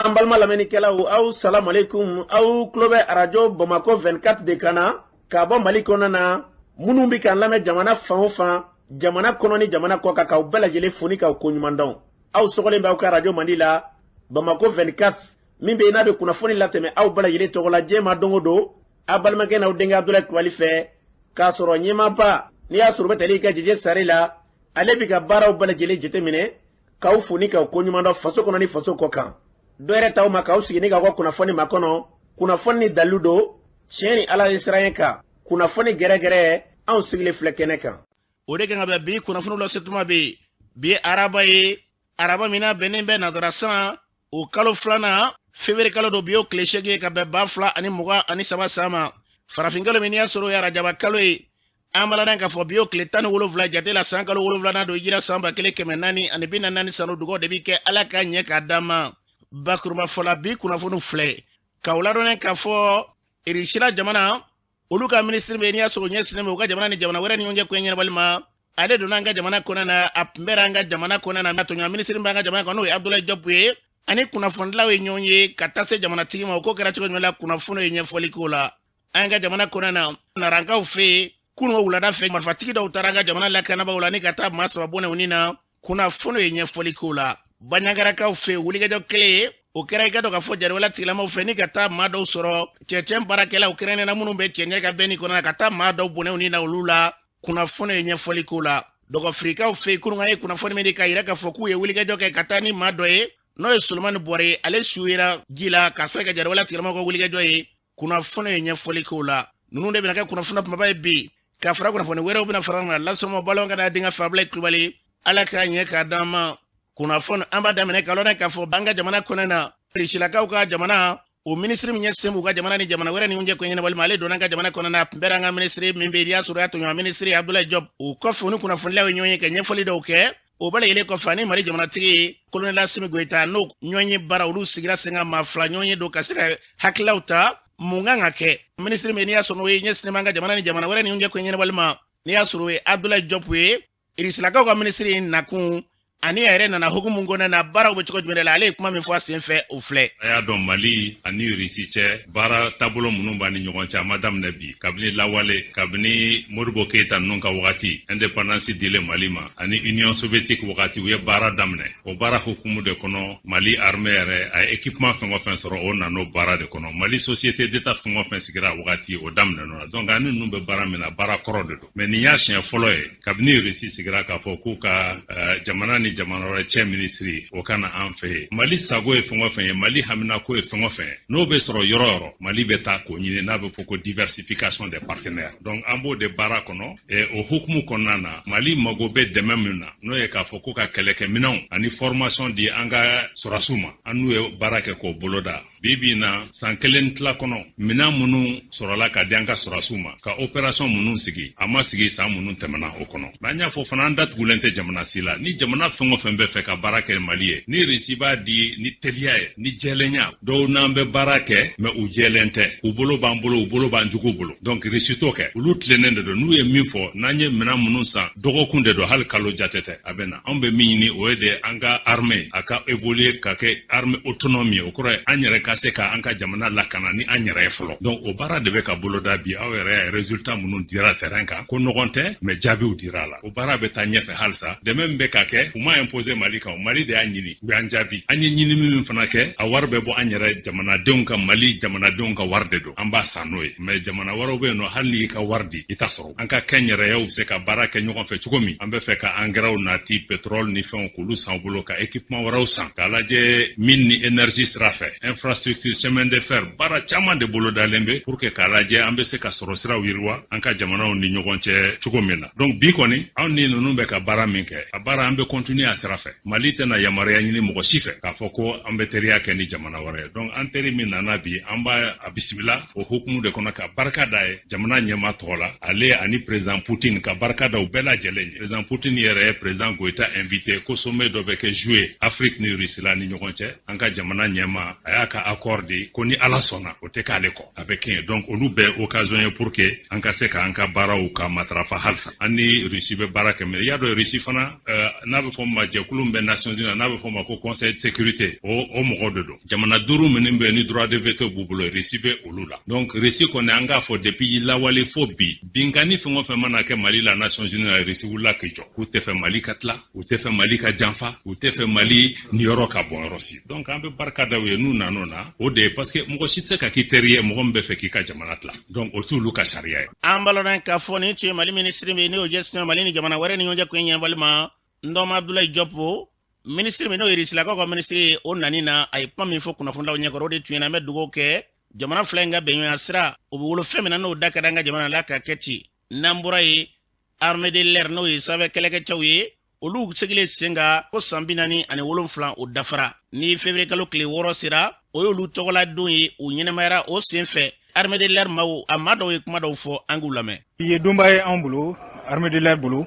An balima lamɛnnikɛlaw, aw salamalekun. Aw tulo bɛ Arajo Bamakɔ 24 de kan na k'a bɔ Mali kɔnɔ na. Minnu bɛ k'an lamɛn jamana fan o fan, jamana kɔnɔ ni jamana kɔ kan, k'aw bɛɛ lajɛlen fo ni k'aw koɲuman dɔn. Aw sɔgɔlen bɛ aw ka arajo mandi la, Bamakɔ 24, min bɛ yen n'a bɛ kunnafoni latɛmɛ aw bɛɛ lajɛlen tɔgɔ la diɲɛ ma don o don, aw balimakɛ n'aw denkɛ Abudulayi Kulubali fɛ, k'a sɔrɔ ɲɛmaaba n'i y'a sɔrɔ bɛ tali kɛ Jeje Sare la, ale bɛ ka baaraw bɛɛ lajɛlen jateminɛ, k'aw fo ni k'aw koɲuman dɔn faso kɔnɔ ni faso kɔ kan. Dɔ yɛrɛ t'aw ma k'aw sigi ni k'aw ka kunnafoni makɔnɔ, kunnafoni ni dalilu don, tiɲɛ ni Ala ye siran kan, kunnafoni gɛrɛgɛrɛ, anw sigilen filɛ kɛnɛ kan. O de kan ka bɛn bi kunnafoni lase tuma bɛ bi ye araba ye, araba min n'a bɛnnen bɛ nazara san o kalo filanan, février kalo don. Bi y'o tile 8 ye ka bɛn 2023 san ma. Farafin kalo min n'i y'a sɔrɔ o ye arajaba kalo ye, an b'a ladɔn k'a fɔ bi y'o tile 17 jate la, san kalo wolonwulanan don, hijira san 1444 san. Dugaw de bi kɛ Ala ka ɲɛ k'a d'an ma. Bakurunba fɔla, bi kunnafoniw filɛ k'aw ladɔnnen k'a fɔ Irisila jamana, olu ka minisiri bɛ n'i y'a sɔrɔ ɲɛsinnen bɛ u ka jamana ni jamana wɛrɛ ni ɲɔgɔn cɛ ko ɲɛnabɔli ma, ale donna an ka jamana kɔnɔ na. A tun bɛ an ka jamana kɔnɔ na, a tɔɲɔgɔn minisiri b'an ka jamana kɔnɔ, n'o ye Abudulayi Jɔpu ye, ani kunnafonidilaw ye ɲɔgɔn ye ka taa se jamanatigi ma. O ko kɛra cogo jumɛn la? Kunnafoni ye ɲɛfɔli k'o la. An ka jamana kɔnɔ na, narankaw fɛ yen, kunun wulada fɛ, marifatigi dɔw taara an ka jamana lakanabaaw la ni ka taa maa saba bɔnɛ u ni na. Kunnafoni ye ɲɛfɔli k'o la. Banjagarakaw fɛ yen, wulikajɔ kelen ye o kɛra, i ka dɔn k'a fɔ jariwala tigilamaw fɛ, ni ka taa maa dɔw sɔrɔ cɛncɛn baarakɛlaw, kɛrɛnkɛrɛnnenya minnu bɛ cɛncɛn ka bɛn ni kɔnɔ na, ka taa maa dɔw bɔnɛ u ni na olu la. Kunnafoni ye ɲɛfɔli k'o la. Dɔgɔfirikaw fɛ yen, kunun an ye kunnafoni min di k'a yira k'a fɔ k'u ye wulikajɔ kɛ ka taa ni maa dɔ ye, n'o ye Solomani Bɔre ye, ale su yera ji la k'a sɔrɔ ka jariwala tigilamaw ka wulikajɔ ye. Kunnafoni ye ɲɛfɔli k'o la. Ninnu de bɛna kɛ kunnafoni kumaba ye bi, ka fara kunnafoni wɛrɛw bɛna fara na lasɔmɔ balimakɛ n'a denkɛ fɛ, Abulayi Kulubali. Ala k'a ɲɛ k'a d'an ma. Kunnafoni an b'a daminɛ ka lɔn k'a fɔ an ka jamana kɔnɔ na, Irisilakaw ka jamana o minisiri min ɲɛsin b'u ka jamana ni jamana wɛrɛ ni ɲɔgɔn cɛ ko ɲɛnabɔli ma, ale donna an ka jamana kɔnɔ na. A tun bɛ an ka minisiri min bɛ yen n'i y'a sɔrɔ y'a tɔɲɔgɔn minisiri Abudulayi Jɔp. O kɔfɛ, u ni kunnafonidilaw ye ɲɔgɔn ye ka ɲɛfɔli dɔw kɛ. O bɛɛ lajɛlen kɔfɛ, ani Mali jamanatigi Kolonɛli Asimi Goyita n'o ɲɔgɔn ye baara, olu sigira sen kan, maa fila ɲɔgɔn ye don ka se ka hakililaw ta mun kan ka kɛ. Minisiri min n'i y'a sɔrɔ n'o ye ɲɛsinnen b'an ka jamana ni jamana wɛrɛ ni ɲɔgɔn cɛ ko ɲɛnabɔli ma, n'i y'a sɔrɔ o ye Abudulayi Jɔp ye, Irisilakaw ka minisiri nakun ani a yɛrɛ nana hukumu kɔnɔ na, baaraw bɛ cogo jumɛn la, ale ye kuma min fɔ a sen fɛ, o filɛ. A y'a dɔn, Mali ani Irisi cɛ, baara taabolo minnu b'a ni ɲɔgɔn cɛ, a ma daminɛ bi. Kabini lawale, kabini Modibo Keyita ninnu ka wagati, indépendance dilen Mali ma, ani Union soviétique wagati, u ye baara daminɛ. O baara hukumu de kɔnɔ, Mali armée yɛrɛ a ye équipement fɛn o fɛn sɔrɔ, o nan'o baara de kɔnɔ. Mali société d'état fɛn o fɛn sigira a wagati, o daminɛ la. Donc ani ninnu bɛ baara min na, baara kɔrɔ de don. Mais nin y'a siɲɛ fɔlɔ ye kabini Irisi sigira k'a fɔ k'u ka jamana ni jamana wɛrɛ cɛ minisiri o ka na an fɛ yen. Mali sago ye fɛn o fɛn ye, Mali haminako ye fɛn o fɛn ye, n'o bɛ sɔrɔ yɔrɔ yɔrɔ, Mali bɛ taa k'o ɲini, n'a bɛ fɔ ko diversification des partenaires. Donc an b'o de baara kɔnɔ. O hukumu kɔnɔna na, Mali mago bɛ dɛmɛ min na, n'o ye k'a fɔ ko ka kɛlɛkɛminɛnw ani formation di an ka sɔrɔdasiw ma, an n'u ye baara kɛ k'o boloda. Bi bi na, san kelen tila kɔnɔ, minɛn minnu sɔrɔla ka di an ka sɔrɔdasiw ma ka opération minnu sigi, a ma sigi san minnu tɛmɛna o kɔnɔ. Mais an y'a fɔ fana, an datugulen tɛ jamana si la. Ni jamana fɛn o fɛn bɛ fɛ ka baara kɛ Mali ye, ni Risi b'a di ni teliya ye ni jɛlenya. Dɔw n'an bɛ baara kɛ, mais u jɛlen tɛ, u bolo b'an bolo, u bolo b'an jugu bolo. Donc Risi t'o kɛ, olu tilennen de don. N'u ye min fɔ, n'an ye minɛn minnu san, dɔgɔkun de don, hali kalo jate tɛ, a bɛ na. Anw bɛ min ɲini, o ye de an ka armée a ka évoluer ka kɛ armée autonome ye. O kɔrɔ ye an yɛrɛ ka se ka an ka jamana lakana ni an yɛrɛ ye fɔlɔ. Donc o baara de bɛ ka boloda bi. Aw yɛrɛ y'a résultat minnu dira terrain kan, ko nɔgɔn tɛ, mais jaabiw dira a la. O baara bɛ taa ɲɛfɛ halisa. Dɛmɛ min bɛ ka kɛ, u ma imposer Mali kan, Mali de y'a ɲini, u y'an jaabi. An ye ɲinini min fana kɛ, a wari bɛ bɔ an yɛrɛ jamanadenw ka, Mali jamanadenw ka wari de don, an b'a san n'o ye. Mais jamana wɛrɛw bɛ yen nɔ, hali n'i ka wari di, i t'a sɔrɔ. An ka kɛnyɛrɛyew bɛ se ka baara kɛ ɲɔgɔn fɛ cogo min, an bɛ fɛ ka engrais nati, pétrole ni fɛnw, k'olu san u bolo, ka équipement wɛrɛw san, k'a lajɛ mine ni énergie sira fɛ, infrastructure, chemin de fer, baara caman de bolodalen bɛ pour que k'a lajɛ an bɛ se ka sɔrɔ siraw yiriwa an ka jamanaw ni ɲɔgɔn cɛ cogo min na. Donc bi kɔni, anw ni ninnu bɛ ka baara min kɛ, a baara an bɛ continuer a sira fɛ. Mali tɛna yamaruya ɲini mɔgɔ si fɛ k'a fɔ ko an bɛ teriya kɛ ni jamana wɛrɛ ye. Donc an teri min nana bi, an b'a a bisimila o hukumu de kɔnɔ, ka barika da ye jamana ɲɛma tɔgɔ la, ale ani président Poutine, ka barika da u bɛɛ lajɛlen ye. Président Poutine yɛrɛ ye président Goïta invité ko sommet dɔ bɛ kɛ juillet, Afrique ni Russie la ni ɲɔgɔn cɛ. An ka jamana ɲɛma a y'a ka accord di ko ni Ala sɔnna o tɛ k'ale kɔ, a bɛ kɛ. Donc olu bɛɛ occasion ye pour que an ka se k'an ka baaraw ka matarafa halisa. An ni Russie bɛ baara kɛ, mais i y'a dɔn Russie fana, n'a bɛ fɔ ma jɛkulu min bɛ Nations Unies, n'a bɛ fɔ ma ko Conseil de sécurité, o mɔgɔ de don. Jamana 5 minnu bɛ ni droit de veto b'u bolo, Russie bɛ olu la. Donc Russie kɔni, an k'a fɔ depuis lawale fo bi, binkanni fɛn o fɛn mana kɛ Mali la Nations Unies la, Russie wulila k'i jɔ k'u tɛ fɛ Mali ka tila, u tɛ fɛ Mali ka janfa, u tɛ fɛ Mali niyɔrɔ ka bɔn yɔrɔ si. Donc an bɛ barika da u ye n'u nan'o na, o de ye, parce que mɔgɔ si tɛ se ka k'i teri ye mɔgɔ min bɛ fɛ k'i ka jamana tila. Donc o t'olu ka sariya ye. An balona k'a fɔ nin tun ye Mali minisiri min n'o ɲɛsinnen Mali ni jamana wɛrɛ ni ɲɔgɔn cɛ ko ɲɛnabɔli ma, Ndɔma Abdoulaye Diop. Minisiri min n'o ye Rusilakaw ka minisiri ye, o nani na a ye kuma min fɔ kunnafonilaw ɲɛkɔrɔ, o de tun ye an bɛ dugawu kɛ jamana fila in ka bɛnɲɔgɔnya sira o bɛ wolo fɛn min na, n'o da ka di an ka jamana la ka kɛ ten. N'an bɔra yen, armée de l'air, n'o ye sanfɛ kɛlɛkɛcɛw ye, olu sigilen sen kan ko san 47 o dafara. Ni février kalo tile 6 sera, o y'olu tɔgɔla don ye, u ɲɛnɛmayara. O sen fɛ, armée de l'air maaw, a maa dɔw ye kuma dɔw fɔ, an k'u lamɛn. Bi ye donba ye anw bolo, armée de l'air bolo.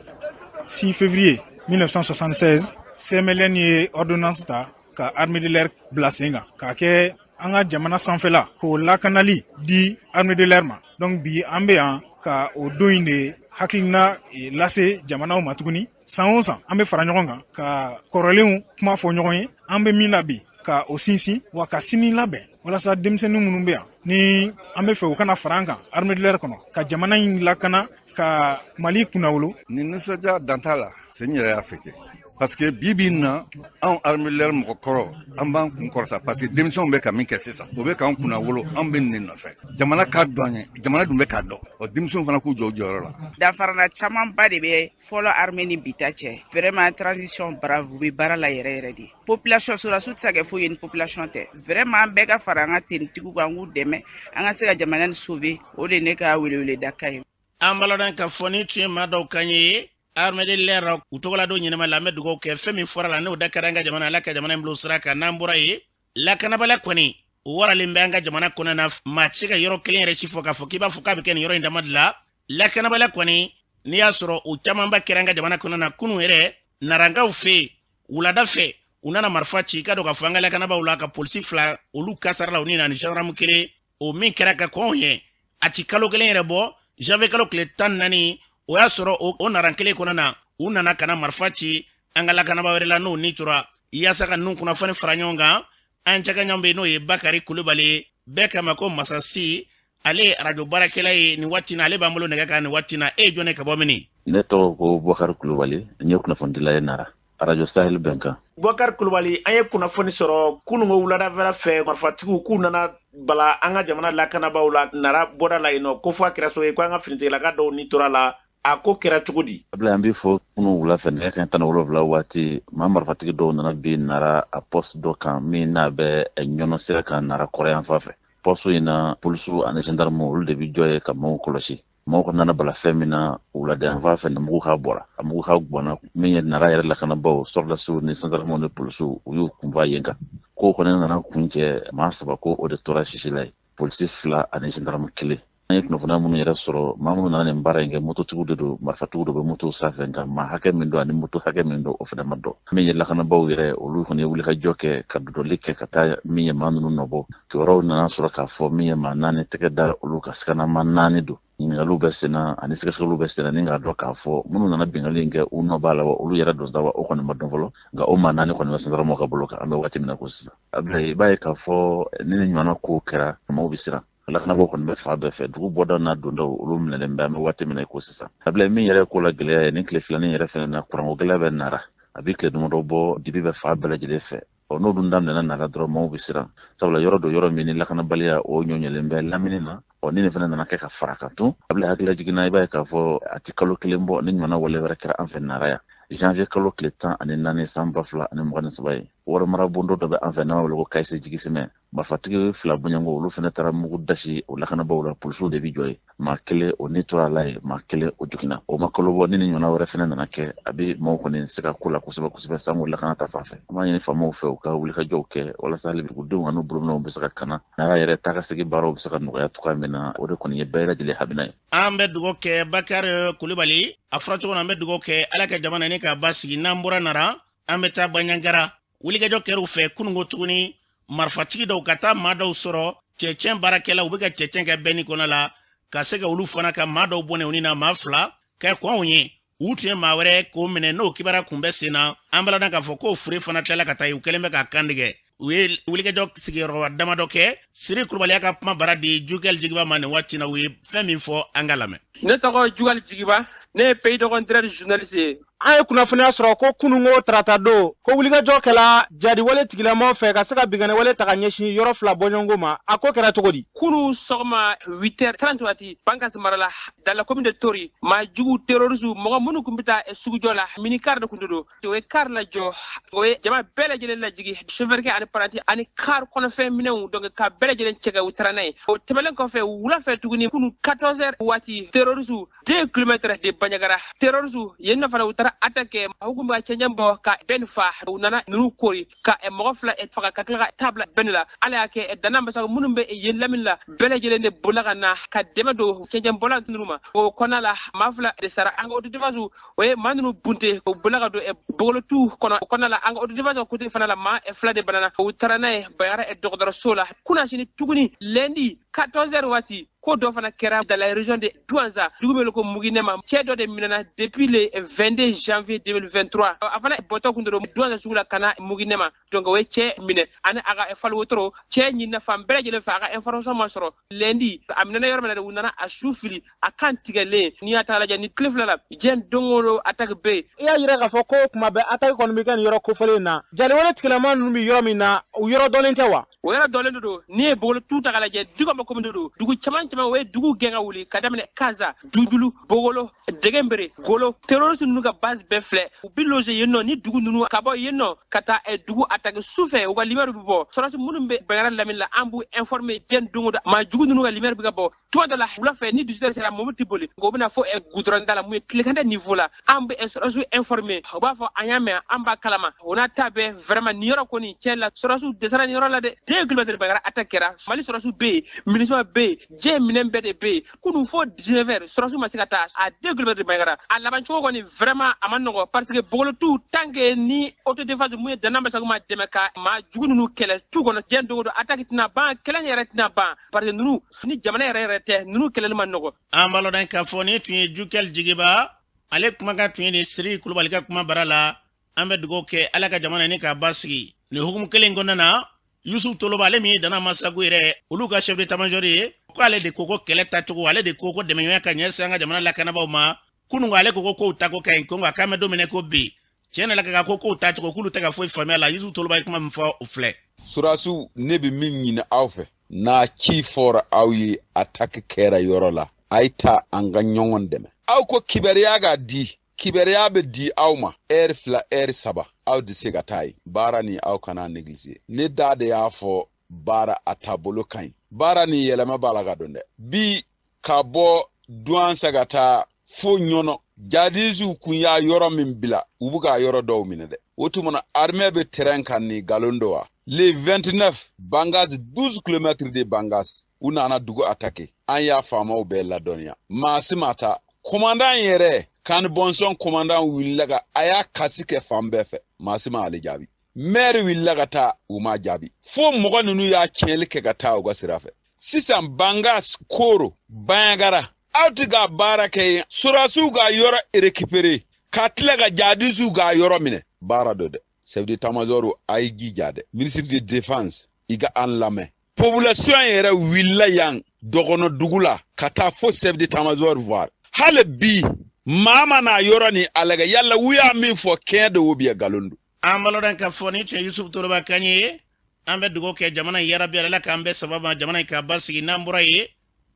6 février 1976, CMLN ye ordonnance ta ka armée de l'air bila sen kan, k'a kɛ an ka jamana sanfɛla k'o lakanali di armée de l'air ma. Donc bi an bɛ yan ka o don in de hakilina lase jamanaw ma tuguni. San o san, an bɛ fara ɲɔgɔn kan ka kɔrɔlenw kuma fɔ ɲɔgɔn ye, an bɛ min na bi ka o sinsin, wa ka sini labɛn walasa denmisɛnnin minnu bɛ yan ni an bɛ fɛ u kana fara an kan armée de l'air kɔnɔ ka jamana in lakana, ka Mali kunnawolo. Ni nisɔndiya dan t'a la, sen yɛrɛ y'a fɛ kɛ, parce que bi bi in na, anw armée de l'air mɔgɔkɔrɔ, an b'an kun kɔrɔta, parce que denmisɛnw bɛ ka min kɛ sisan, o bɛ k'an kunna wolo. An bɛ nin de nɔfɛ, jamana k'a dɔn an ye, jamana dun bɛ k'a dɔn. Ɔ, denmisɛnw fana k'u jɔ u jɔyɔrɔ la. Danfarana camanba de bɛ fɔlɔ armée ni bi ta cɛ. Vraiment, transition, bravo, bɛ baara la yɛrɛ yɛrɛ de. Population, sɔrɔdasiw tɛ se ka kɛ foyi ye ni population tɛ. Vraiment, an bɛɛ ka fara an ka tenitigiw kan, an k'u dɛmɛ, an ka se ka jamana nin sauver. O de ye ne ka weleweledakan ye. An balona ka fɔ ni tun ye maa dɔw kan ye armée de l'air u tɔgɔla don ɲɛnama la. An bɛ dugawu kɛ fɛn min fɔra la, n'o da kɛra an ka jamana, Ala ka jamana in bila sira kan. N'an bɔra yen, lakanabaliya kɔni o waralen bɛ an ka jamana kɔnɔna na. Maa tɛ se ka yɔrɔ kelen yɛrɛ ci fɔ k'a fɔ k'i b'a fɔ k'a bɛ kɛ nin yɔrɔ in dama de la. Lakanabaliya kɔni, n'i y'a sɔrɔ o camanba kɛra an ka jamana kɔnɔna na. Kunun yɛrɛ, narankaw fɛ yen, wulada fɛ, u nana marifa ci, i ka dɔn k'a fɔ an ka lakanabaaw la, ka polisi 2 olu kasara la, u ni na ni gendarme 1. O min kɛra ka kɔn ɲɛ, a ti kalo kelen yɛrɛ bɔ, janvier kalo tile 14, o y'a sɔrɔ o naran kelen kɔnɔ na, u nana ka na marifa ci an ka lakanabaa wɛrɛ la, n'o ni tora. Yaasa ka ninnu kunnafoni fara ɲɔgɔn kan, an cakɛɲɔgɔn bɛ yen, n'o ye Bakari Kulubali, bɛɛ kama ko Masasi, ale ye arajo baarakɛla ye nin waati na, ale b'an bolo nɛgɛ kan nin waati na. E ye jɔn ye, ka bɔ mini? Ne tɔgɔ ko Bubakari Kulubali, n ye kunnafonidila ye Nara, arajo Sahel Bɛnkan. Bubakari Kulubali, an ye kunnafoni sɔrɔ kununko wuladafɛla fɛ, marifatigiw k'u nana bala an ka jamana lakanabaaw la Nara bɔda la yen nɔ, ko fɔ a kɛra sababu ye ko an ka finitigilaka dɔw ni tora la. A ko kɛra cogo di? Abila, an b'i fɔ. Kunun wula fɛ, nɛgɛ kanɲɛ 17 waati, maa marifatigi dɔw nana bin Nara a poste dɔ kan min n'a bɛ Ɲɔnɔ sira kan, Nara kɔrɔyan fan fɛ. Poste in na, polisiw ani gendarme, olu de bɛ jɔ ye ka maaw kɔlɔsi. Maaw ka nana bala fɛn min na wuladan fan fɛ, mugu ka bɔra, a mugu ka gbɔnna. Min ye Nara yɛrɛ lakanabaaw, sɔrɔdasiw ni gendarmew ni polisiw, u y'u kunfa yen kan. Ko kɔni nana kuncɛ, maa 3 ko o de tora sisi la ye, polisi 2 ani gendarme 1. An ye kunnafoniya minnu yɛrɛ sɔrɔ, maa minnu nana nin baara in kɛ, mototigiw de don, marifatigiw de bɛ motow sanfɛ, nka maa hakɛ min don ani moto hakɛ min don, o fana ma dɔn. Min ye lakanabaaw yɛrɛ, olu kɔni ye wulikajɔ kɛ ka dodoli kɛ ka taa min ye maa ninnu nɔbɔ. Kibaruyaw nana sɔrɔ k'a fɔ min ye maa 4 tɛgɛ da olu ka, sigana maa 4 don. Ɲininkaliw bɛ senna ani sɛgɛsɛgɛliw bɛ senna ni k'a dɔn k'a fɔ minnu nana binkanni in kɛ, u nɔ b'a la wa, olu yɛrɛ don sa wa, o kɔni ma dɔn fɔlɔ. Nka o maa 4 kɔni bɛ sandaramaw ka bolo kan an bɛ waati min na ko sisan. Abila, i b'a ye k'a fɔ ni nin ɲɔgɔnna kow kɛra, maaw bɛ siran. Lakanabaaw kɔni bɛ fan bɛɛ fɛ, dugu bɔda n'a dondaw, olu minɛlen bɛ an bɛ waati min na ko sisan. Abila, min yɛrɛ ko la gɛlɛya ye, nin tile filanin yɛrɛ fɛnɛ na, kuranko gɛlɛya bɛ Nara. A bɛ tile damadɔ bɔ, dibi bɛ fan bɛɛ lajɛlen fɛ. Ɔ, n'o dun daminɛna Nara dɔrɔn, maaw bɛ siran, sabula yɔrɔ don, yɔrɔ min ni lakanabaliya o ɲɔɲɛlen bɛ lamini na. Ɔ, ni nin fana nana kɛ ka fara kan tun, Abila, hakili jiginna, i b'a ye k'a fɔ a ti kalo kelen bɔ ni ɲɔgɔnna wale wɛrɛ kɛra an fɛ Nara yan, janvier kalo tile 14 san 2023 ye. Warimara bondo dɔ bɛ an fɛ n'an b'a wele ko Kayise Jigisimɛ, marifatigi 2 bɔɲɔgɔnko, olu fana taara mugu dasi o lakanabaaw la. Polisiw de bɛ jɔ ye, maa 1 o ni tora la ye, maa 1 o joginna. O ma kalo bɔ ni nin ɲɔgɔnna wɛrɛ fana nana kɛ. A bɛ maaw kɔni se ka ko la kosɛbɛ kosɛbɛ sanko lakana ta fan fɛ. An b'a ɲini faamaw fɛ u ka wulikajɔw kɛ walasa hali dugudenw ani bolominɛw bɛ se ka kana, Nara yɛrɛ taa ka segin baaraw bɛ se ka nɔgɔya cogoya min na. O de kɔni ye bɛɛ lajɛlen hamina ye. An bɛ dugawu kɛ Bakari Kulubali, a fɔra cogo min na, an bɛ dugawu kɛ Ala ka jamana ni k'a basigi. N'an bɔra Nara, an bɛ taa Baɲangara. Wulikajɔ kɛr'u fɛ kununko tuguni. Marifatigi dɔw ka taa maa dɔw sɔrɔ cɛcɛn baarakɛla, u bɛ ka cɛcɛn kɛ bɛnni kɔnɔ la, ka se ka olu fana ka maa dɔw bɔnɛ u ni na, maa 2 kɛ kɔnw ye. U tun ye maa wɛrɛ k'o minɛ, n'o kibaruya kun bɛ sen na. An balana k'a fɔ k'o fure fana tilala ka taa yen, u kɛlen bɛ k'a kantigɛ. U ye wulikajɔ sigiyɔrɔ damadɔ kɛ. Siri Kulubali y'a ka kuma bara di Jugɛli Jigiba ma nin waati na. U ye fɛn min fɔ, an ka lamɛn. Ne tɔgɔ Jugali Jigiba, ne ye Pays Dogon Direct journaliste ye. An ye kunnafoniya sɔrɔ ko kununko tarata don, ko wulikajɔ kɛla jadiwale tigilamaw fɛ ka se ka binkanniwale ta ka ɲɛsin yɔrɔ 2 bɔɲɔgɔnko ma. A ko kɛra cogo di? Kunu sɔgɔma 8h30 waati, Bankas mara la, dans la commune de Tori, maa jugu terroriste mɔgɔ minnu tun bɛ taa sugujɔ la, mini car de tun don, o ye car lajɔ, o ye jama bɛɛ lajɛlen lajigi, chauffeur kɛ ani apprenti ani car kɔnɔfɛn minɛnw, donc ka bɛɛ lajɛlen cɛ ka u taara n'a ye. O tɛmɛnen kɔfɛ, wula fɛ tuguni, kunu 14h waati, terroriste 2 kilomètres de Bandiagara, terroriste yen nɔ fana u taara attaquer, u kun bɛ ka cɛncɛn bɔ ka bɛn fa, u nana ninnu kori ka mɔgɔ 2 faga ka tila ka taa bila bɛn la. Ala y'a kɛ danna masa minnu bɛ yen lamini la, bɛɛ lajɛlen de bolila ka na ka dɛmɛ don cɛncɛn bɔla ninnu ma. O kɔnɔna la, maa 2 de sara. An ka autodéfense, o ye maa ninnu bunte, u bolila ka don bogolotu kɔnɔ. O kɔnɔna la, an ka autodéfense côté fana la, maa 2 de banana, u taara n'a ye Bandiagara dɔgɔtɔrɔso la. Kunasini tuguni lundi 14h waati, ko dɔ fana kɛra dans la région de Douentza, dugu min ko Muginema. Cɛ dɔ de minɛna depuis le 22 janvier 2023. A fana bɔtɔ kun don Douentza sugu la ka na Muginema, donc o ye cɛ minɛ ani a ka fali wotoro. Cɛ ɲinina fan bɛɛ lajɛlen fɛ, a ka information ma sɔrɔ. Lundi a minɛna yɔrɔ min na de, u nana a su fili a kan tigɛlen. N'i y'a ta lajɛ ni tile 2 la, diɲɛ don o don attaque bɛ yen. I y'a yira k'a fɔ ko kuma bɛɛ attaque kɔni bɛ kɛ nin yɔrɔ kofɔlen in na. Jaliwale tigilama ninnu bɛ yɔrɔ min na, u yɔrɔ dɔnnen tɛ wa? O yɔrɔ dɔnnen don. N'i ye Bogolo tu ta k'a lajɛ, Duguma commune don, dugu caman caman, o ye dugu gɛn ka wuli ka daminɛ Kaza, Dundulu, Bogolo, Dɛgɛnbere, Golo. Terroriste ninnu ka base bɛɛ filɛ, u bi loger yen nɔ. Ni dugu ninnu ka bɔ yen nɔ ka taa dugu attaquer su fɛ, u ka lumière bɛ bɔ. Sɔrɔdasi minnu bɛ Bandiagara lamini la, an b'u informer diɲɛ don o don. Maa jugu ninnu ka lumière bɛ ka bɔ tuma dɔ la wula fɛ, ni 18 heures sera, mobili tɛ boli, o bɛna fɔ goudron da la mun ye tilegan tɛ niveau la. An bɛ sɔrɔdasiw informer, u b'a fɔ an y'a mɛn, an b'a kalama. O n'a ta bɛɛ, vraiment nin yɔrɔ kɔni tiɲɛ la, sɔrɔdasiw dɛsɛra nin yɔrɔ la dɛ. 2 kilomètres Bandiagara attaque kɛra. Mali sɔrɔdasiw bɛ yen, MINUSMA bɛ yen, diɲɛ minɛn bɛɛ de bɛ yen. Kunun fo 19 heures, sɔrɔdasiw ma se ka taa à 2 kilomètres Bandiagara. A laban cogo kɔni vraiment a ma nɔgɔ, parce que Bogolotu, tant que ni autodéfense mun ye danna masagu ma dɛmɛ ka maa jugu ninnu kɛlɛ tu kɔnɔ, diɲɛ don o don attaque tɛna ban, kɛlɛ yɛrɛ tɛna ban, parce que ninnu ni jamana yɛrɛ yɛrɛ tɛ, ninnu kɛlɛli ma nɔgɔ. An b'a lɔn k'a fɔ ni tun ye Jukɛli Jigiba, ale kumakan tun ye nin Siri Kulubali ka kuma bara la. An bɛ dugawu kɛ Ala ka jamana ni k'a basigi. Nin hukumu kelen kɔnɔna na, Yusuf Toloba, ale min ye Dana Masagu yɛrɛ olu ka chef d'état-major ye, ko ale de ko ko kɛlɛ tacogo, ale de ko ko dɛmɛɲɔgɔnya ka ɲɛsin an ka jamana lakanabaaw ma. Kunun ale ko ko kow tako ka ɲi, ko nka k'an bɛ don min na ko bi, tiɲɛ na la ka ko kow tacogo, k'olu tɛ ka foyi faamuya la. Yusuf Toloba ye kuma min fɔ, o filɛ. Surasiw, ne bɛ min ɲini aw fɛ, n'a ci fɔra aw ye attaque kɛra yɔrɔ la, a ye taa an ka ɲɔgɔn dɛmɛ. Aw ko kibaruya ka di, kibaruya bɛ di aw ma ɛri 2, ɛri 3, aw tɛ se ka taa yen. Baara ni aw kana négliger. Ne da de y'a fɔ, baara a taabolo ka ɲi, baara ni yɛlɛma b'a la ka don dɛ. Bi ka bɔ Douentza ka taa fo Ɲɔnɔ, jadisiw kun y'a yɔrɔ min bila, u bɛ k'a yɔrɔ dɔw minɛ dɛ. O tuma na armée bɛ terrain kan ni nkalon don wa? Le 29, Bangas, 12 kilomètres de Bangas, u nana dugu attaquer. An y'a faamaw bɛɛ ladɔnniya, maa si ma taa. Commandant yɛrɛ kan bɔnsɔn commandant wulila ka a y'a kasi kɛ fan bɛɛ fɛ, maa si ma ale jaabi. Maire wulila ka taa, u ma jaabi. Fo mɔgɔ ninnu y'a tiɲɛli kɛ ka taa u ka sira fɛ. Sisan Bangas, Koro, Bandiagara, aw tɛ ka baara kɛ yen. Sɔrɔdasiw ka yɔrɔ récupérer ka tila ka jadisiw ka yɔrɔ minɛ, baara dɔ dɛ. Chef d'état-major, a ye jija dɛ. Ministre de défense, i ka an lamɛn. Population yɛrɛ wulila yan dɔgɔnɔ dugu la ka taa fo chef d'état-major voir. Hali bi maa ma n'a yɔrɔ ni a lajɛ, yala u y'a min fɔ kɛn de o biyɛ nkalon don. An b'a k'a fɔ ni tun ye Yusuf Toloba kan ye. An bɛ dugawu kɛ jamana in yarabi, Ala k'an bɛɛ saba ma, jamana in k'a basigi. N'an bɔra yen,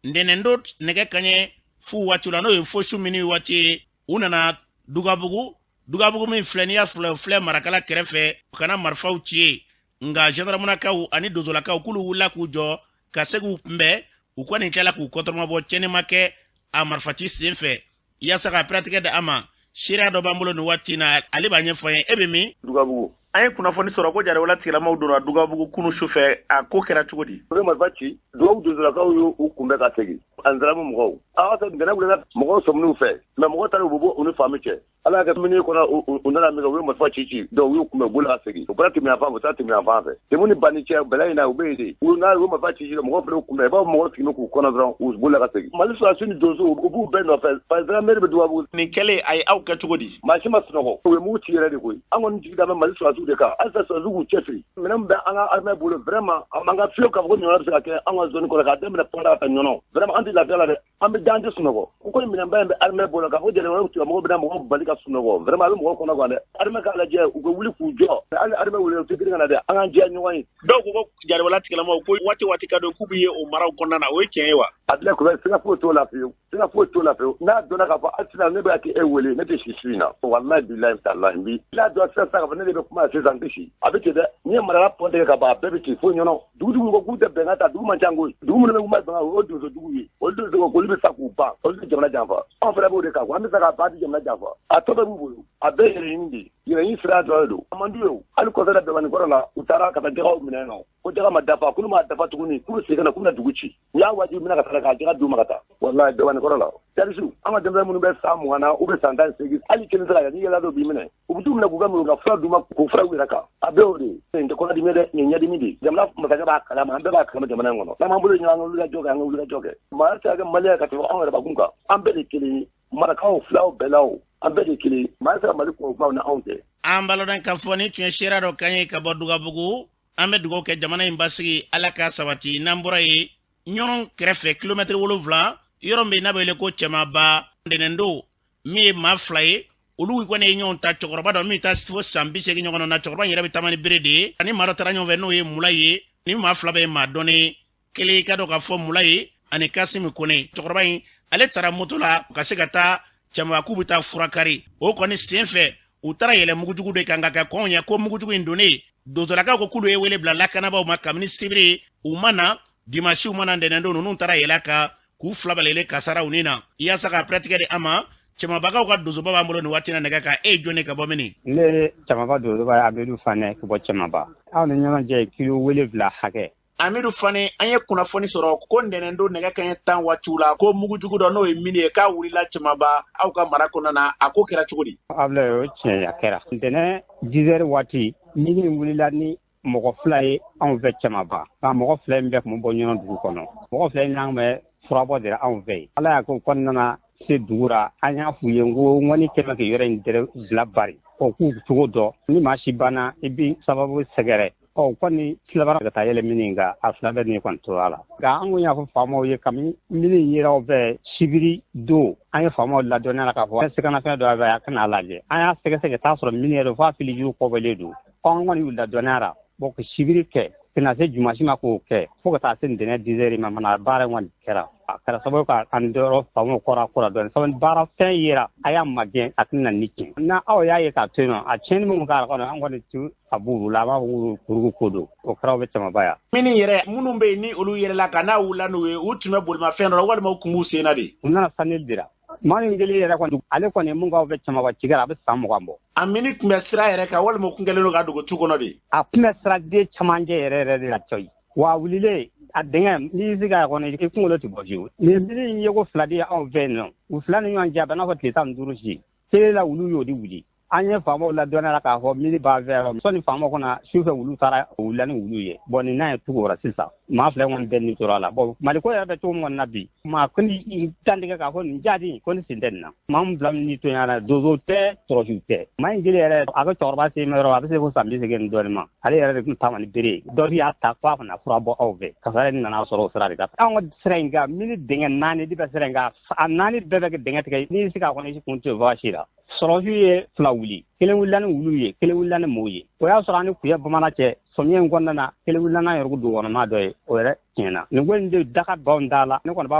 ntɛnɛn nɛgɛ kaɲɛ fu waati la, n'o ye fo su mini waati ye, u nana Dugabugu. Dugabugu min filɛ, n'i y'a filɛ, filɛ Marakala kɛrɛfɛ, ka na marifaw ci ye. Nka gendarmenakaw ani dozolakaw, k'olu wulila k'u jɔ ka se k'u kunbɛn. U kɔni tilala k'u kɔtɔrɔmabɔ, tiɲɛni ma kɛ a marifaci sen fɛ. Yaasa ka piratigɛ di a ma, seereya dɔ b'an bolo nin waati na, ale b'a ɲɛfɔ an ye. E bɛ min? Dugabugu, an ye kunnafoni sɔrɔ ko jarawala tigilamaw donna Dugabugu kunu sufɛ. A ko kɛra cogo di? U ye marifa ci, dugawu dozolakaw y'u kunbɛn ka segin. Anzaramu mɔgɔw a y'a sɔrɔ ntɛnɛn wulila mɔgɔw sɔmin'u fɛ mais mɔgɔ taara u bɛ bɔ u ni faami cɛ. Ala y'a kɛ mini kɔnɔ u nana min kɛ, u ye marifa ci ci, donc u y'u kunbɛn u bolila ka segin. U bɔra Temiyan fan fɛ, u taara Temiyan fan fɛ. Temu ni Bani cɛ bɛlɛ in na, u bɛ yen de. U n'a u ye marifa ci ci, mɔgɔw fana y'u kunbɛn. I b'a fɔ mɔgɔw sigilen k'u kɔnɔ dɔrɔn, u bolila ka segin. Mali sɔrɔdasiw ni donsow, u b'u bɛɛ nɔfɛ. Gendarmerie bɛ Dubabugu. Nin kɛlen a ye aw kɛ cogo di? Maa si ma sunɔgɔ. U ye mugu ci yɛrɛ de koyi. An kɔni jigi dalen bɛ Mali sɔrɔdasiw de kan. Halisa sɔrɔdasiw k'u cɛsiri. Minɛn min bɛ an ka armée bolo vraiment a man kan fiyewu k'a fɔ ko nin ɲɔgɔnna bɛ se ka kɛ an ka zone kɔnɔ k'a daminɛ Fada ka taa Ɲɔnɔ. Vraiment an tɛ lafiya la dɛ. An bɛ da an tɛ sunɔgɔ. Ko ko minɛnba in bɛ armée bolo k'a fɔ jamana tigilamɔgɔw bɛna mɔgɔw bali ka sunɔgɔ. Vraiment a bɛ mɔgɔw kɔnɔ gan dɛ. Armée k'a lajɛ u ka wuli k'u jɔ. Hali armée wele u tɛ girin ka na dɛ. An k'an jɛya ɲɔgɔn ye. Dɔw ko ko jatigɛwale tigilamɔgɔw ko waati waati ka don k'u bɛ ye o maraw kɔnɔna na, o ye tiɲɛ ye wa? Abdoulaye Kulubali, siga foyi t'o la fiyewu. Siga foyi t'o la fiyewu. N'a dɔnna k'a fɔ hali sisan ne bɛ k'e wele, ne tɛ si su in na. Walahi bilahi talahi n bi. N'a dɔn sisan k'a fɔ ne de bɛ kuma sisan n tɛ si. A bɛ ten dɛ. N'i ye marala pɔn tigɛ ka ban a bɛɛ bɛ ci fo Ɲɔnɔ. Dugudugu ko k'u tɛ bɛnkan ta, dugu man ca koyi. Dugu minnu bɛ kuma bɛnkan, o ye donso dugu ye. Olu donso ko k'olu bɛ sa k'u ban, olu tɛ jamana janfa. Anw fana b'o de kan, an bɛ sa k'a ban, an tɛ jamana janfa. A tɔ bɛɛ b'u bolo. A bɛɛ yɛrɛ ɲini de ye. Yɛrɛ ɲini sira dɔrɔn de don. A man d'u ye o. Hali kɔfɛ bɛnbanin kɔrɔ la, u taara ka taa jɛgɛw minɛ nɔ. Ko jɛgɛ ma dafa, k'olu m'a dafa tuguni, k'u bɛ segin ka na, k'u bɛna dugu ci. U y'a wajibi minɛ ka taa k'a jɛgɛ d'u ma ka taa. Walahi bɛnbanin kɔrɔ la. Terroriste, an ka denmisɛnnin minnu bɛ san 20 na, u bɛ san 18, hali kelen tɛ se ka kɛ, n'i yɛlɛla dɔw b'i minɛ. U bɛ t'u minɛ k'u ka minɛ, u ka fura d'u ma, k'u fura u yɛrɛ kan. A bɛɛ y'o de ye. Nin tɛ kɔnɔdimi ye dɛ, nin ye ɲɛdimi de ye. Jamana masakɛ b'a kalama, an bɛɛ b'a kalama jamana in kɔnɔ. N'an m'an bolo ɲɔgɔn, an ka wulikajɔ kɛ, an ka wulikajɔ kɛ. Maa tɛ se ka kɛ Malien ye ka tɛmɛ anw yɛrɛbakun kan. An bɛɛ de ye kelen ye. Marakaw, filaw, bɛlaw, an bɛɛ de ye kelen ye. Maa tɛ se ka Mali kungo kumaw ni anw tɛ. An b'a lɔn k'a fɔ nin tun ye seereya dɔ kan ye ka bɔ Dugabugu. An bɛ dugawu kɛ jamana in basigi, Ala k'a sabati. N'an bɔra yen, Ɲɔnɔ kɛrɛfɛ kilomɛtiri 7, yɔrɔ min n'a bɛ wele ko Cɛmaba, ntɛnɛndon min ye maa 2 ye, olu kɔni ye ɲɔgɔn ta. Cɛkɔrɔba dɔ min taa fo san 80 ɲɔgɔn na, cɛkɔrɔba in yɛrɛ bɛ taama ni bere de ye, ani maa dɔ taara ɲɔgɔn fɛ n'o ye Mula ye. Ni maa 2 bɛ ye maa dɔnnen kelen, ka dɔn k'a fɔ Mula ye ani Kasimi Kone. Cɛkɔrɔba in ale taara moto la ka se ka taa Cɛmaba k'u bɛ taa furakari. O kɔni sen fɛ u taara yɛlɛ mugujugu de kan ka kɛ kɔn ye ko mugujugu in donnen. Donsolakaw ko k'olu ye wele bila lakanabaaw ma kabini sibiri, u ma na, dimasi u ma na, ntɛnɛndon ninnu taara yɛlɛ kan k'u 2 bɛɛ lajɛlen kasara u ni na. Yaasa ka pɛrɛtigɛ di an ma, Cɛmabakaw ka donsoba b'an bolo nin waati na nɛgɛ kan. E ye jɔn ye ka bɔ min? Ne ye Cɛmaba donsoba ye, Amidu Fanɛ ka bɔ Cɛmaba. Aw ni ɲɔgɔn cɛ kilo 7 hakɛ. Amidu Fane, an ye kunnafoni sɔrɔ ko ntɛnɛndon nɛgɛ kanɲɛ 10 waatiw la, ko mugujugu dɔ n'o ye mini ye k'a wulila Cɛmaba aw ka mara kɔnɔna na. A ko kɛra cogo di? Abulaye, o tiɲɛ a kɛra ntɛnɛn 10 heures waati, mini wulila ni mɔgɔ 2 ye anw fɛ Cɛmaba. Nka mɔgɔ 2 in bɛɛ tun bɛ bɔ Ɲɔnɔ dugu kɔnɔ. Mɔgɔ 2 in n'an bɛ furabɔ de anw fɛ yen. Ala y'a kɛ u kɔni nana se dugu ra, an y'a f'u ye n ko ŋɔni kɛmɛ k'i yɔrɔ in dɛrɛ bila bari. Ɔ k'u cogo dɔn, ni maa si banna i b'i sababu sɛgɛrɛ. Ɔ kɔni silabara ka taa yɛlɛ mini kan, a 2 bɛɛ ni kɔni tora la. Nka an kun y'a fɔ faamaw ye kabini mini yera aw fɛ sibiri don, an ye faamaw ladɔnniya la k'a fɔ sɛgɛnafɛn dɔ bɛ a kana lajɛ. An y'a sɛgɛsɛgɛ t'a sɔrɔ mini yɛrɛ f'a filijuru kɔbɔlen don. Ɔ an kɔni y'u ladɔnniya la. Bɔn ka sibiri kɛ ka na se jumasi ma k'o kɛ fo ka taa se ntɛnɛn 10 heures ma, mana baara in kɔni kɛra. A kɛra sababu ka an dɔrɔ faamaw kɔrɔ kɔrɔ dɔɔnin. Sabu baara fɛn yera a y'a magɛn, a tɛna ni tiɲɛ. Na aw y'a ye k'a to yen nɔ, a tiɲɛni min kɛra kɔnɔ, an kɔni tu a b'u la, an b'a fɔ k'u kuruku ko don. O kɛra aw bɛ Cɛmaba yan. Mini yɛrɛ minnu bɛ yen ni olu yɛlɛla ka n'a wulila n'u ye, u tun bɛ bolimafɛn dɔ la walima u tun b'u sen na de? U nana sanili de la. Maa min kelen yɛrɛ kɔni, ale kɔni mun k'aw bɛ Cɛmaba cikɛ la, a bɛ san 20 bɔ. A mini tun bɛ sira yɛrɛ kan walima u tun kɛlen don ka dogo tu kɔnɔ de? A tun bɛ sira den camancɛ yɛrɛ yɛrɛ de la cɔyi. Wa a wulilen a dingɛ, n'i y'i sigi a kɔnɔ, i kunkolo tɛ bɔ fiyewu. Nin mini in ye ko 2 de ye anw fɛ yen nɔ. U 2 ni ɲɔgɔn cɛ, a bɛ n'a fɔ tile 15 si. Kelen la wulu y'o de wuli. An ye faamaw ladɔnniya la k'a fɔ mini b'an fɛ yan. Sɔnni faamaw kɔnɔ su fɛ wulu taara u wulila ni wulu ye. Bɔn nin n'a ye tugu o la sisan. Maa 2 kɔni bɛɛ ni tora la. Bɔn Mali ko yɛrɛ bɛ cogo min kɔni na bi, maa ko ni i dantigɛ k'a fɔ nin jadi ko ni sen tɛ nin na. Maa min 2 min ni to ɲana, donso tɛ, sɔrɔsiw tɛ. Maa in kelen yɛrɛ, a ka cɛkɔrɔba se ma yɔrɔ, a bɛ se fo san 80 ni dɔɔnin ma. Ale yɛrɛ de tun taama ni bere ye. Dɔ y'a ta k'a kana fura bɔ aw fɛ. Kasara in nana sɔrɔ o sira de kan. Anw ka sira in kan, mini dingɛ 4 de bɛ sira in kan. A 4 bɛɛ bɛ dingɛ tigɛ. N'i sigi a kɔnɔ, i kun tɛ bɔ si la. Sɔrɔsiw ye 2 wuli, kelen wulila ni wulu ye, kelen wulila ni mɔw ye. O y'a sɔrɔ an ni Kuyɛ bamanan cɛ sɔmiɲɛ in kɔnɔna na, kelen wulila n'an yɛrɛ dugu kɔnɔma dɔ ye, o yɛrɛ tiɲɛna. Nin ko in de daga baw da la. Ne kɔni b'a